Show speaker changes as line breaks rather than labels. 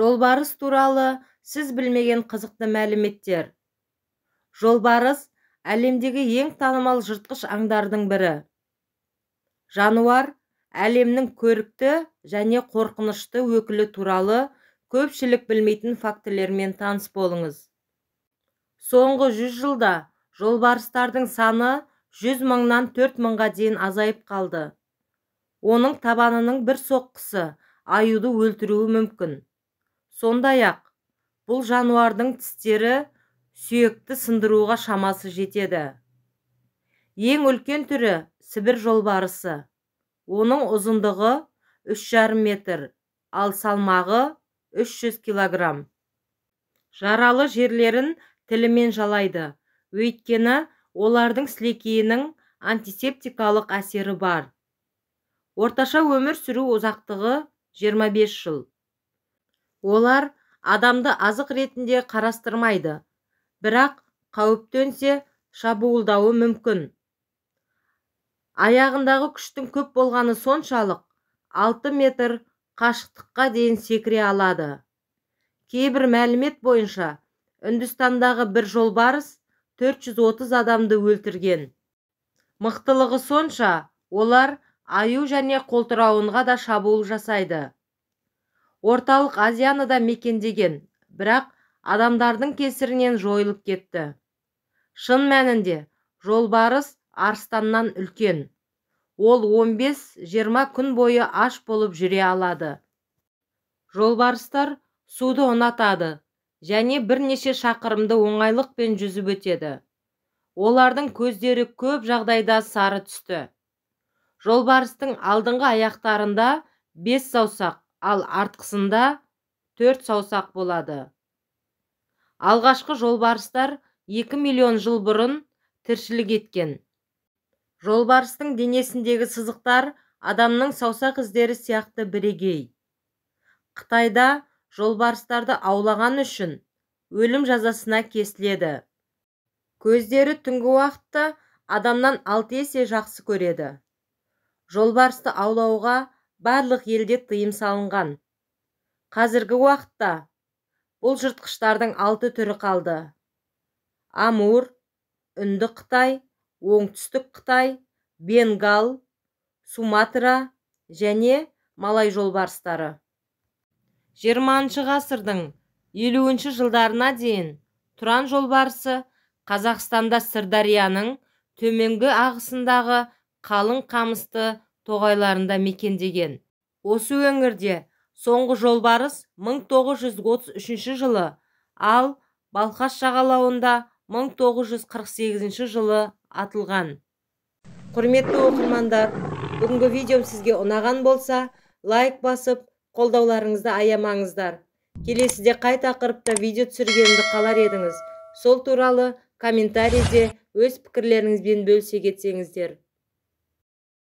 Жолбарыс туралы сіз білмеген қызықты мәліметтер. Жолбарыс әлемдегі ең танымал жыртқыш аңдардың бірі. Жануар әлемнің көрікті және қорқынышты өкілі туралы көпшілік білмейтін фактілермен таныс болыңыз. Соңғы 100 жылда жолбарыстардың саны 100 мыңнан 4 мыңға дейін азайып қалды. Оның табанының бір соққысы аюды өлтіруі мүмкін. Сондай-ақ, бұл жануардың тістері сүйекті сындыруға шамасы жетеді. Ең үлкен түрі Сібір жолбарысы. Оның ұзындығы 3,5 метр, ал салмағы 300 килограмм. Жаралы жерлерін тілімен жалайды, өйткені олардың сілекейінің антисептикалық әсері бар. Орташа өмір сүру ұзақтығы 25 жыл. Олар адамды азық ретінде қарастырмайды, бірақ қауіп төнсе шабуылдауы мүмкін. Аяғындағы күштің көп болғаны соншалық, 6 метр қашықтыққа дейін секіре алады. Кейбір мәлімет бойынша, Үндістандағы бір жолбарыс 430 адамды өлтірген. Мықтылығы сонша, олар аю және қолтырауынға да шабуыл жасайды. Орталық Азияны да мекендеген, бірақ адамдардың кесірінен жойылып кетті. Шын мәнінде, жолбарыс арыстаннан үлкен. Ол 15-20 күн бойы аш болып жүре алады. Жолбарыстар суды ұнатады және бірнеше шақырымды оңайлықпен жүзіп өтеді. Олардың көздері көп жағдайда сары түсті. Жолбарыстың алдыңғы аяқтарында 5 саусақ, ал артқысында 4 саусақ болады. Алғашқы жолбарыстар 2 миллион жыл бұрын тіршілік еткен. Жолбарыстың денесіндегі сызықтар адамның саусақ іздері сияқты бірегей. Қытайда жолбарыстарды аулаған үшін өлім жазасына кесіледі. Көздері түнгі уақытта адамнан 6 есе жақсы көреді. Жолбарысты аулауға барлық елде тыйым салынған. Қазіргі уақытта бұл жыртқыштардың 6 түрі қалды. Амур, Үнді Қытай, Оңтүстік Қытай, Бенгал, Суматра және Малай жолбарыстары. 20-шы ғасырдың 50-ші жылдарына дейін Тұран жолбарысы Қазақстанда Сырдарияның төменгі ағысындағы қалың қамысты тоғайларында мекендеген. Осы өңірде соңғы жолбарыс 1933 жылы, ал Балқаш жағалауында 1948 жылы атылған. Құрметті оқырмандар, бүгінгі видеом сізге ұнаған болса, лайк басып, қолдауларыңызды аямаңыздар. Келесіде қай тақырыпта видео түсіргенімді қалар едіңіз? Сол туралы комментарийде өз пікірлеріңізбен бөлісе кетсеңіздер.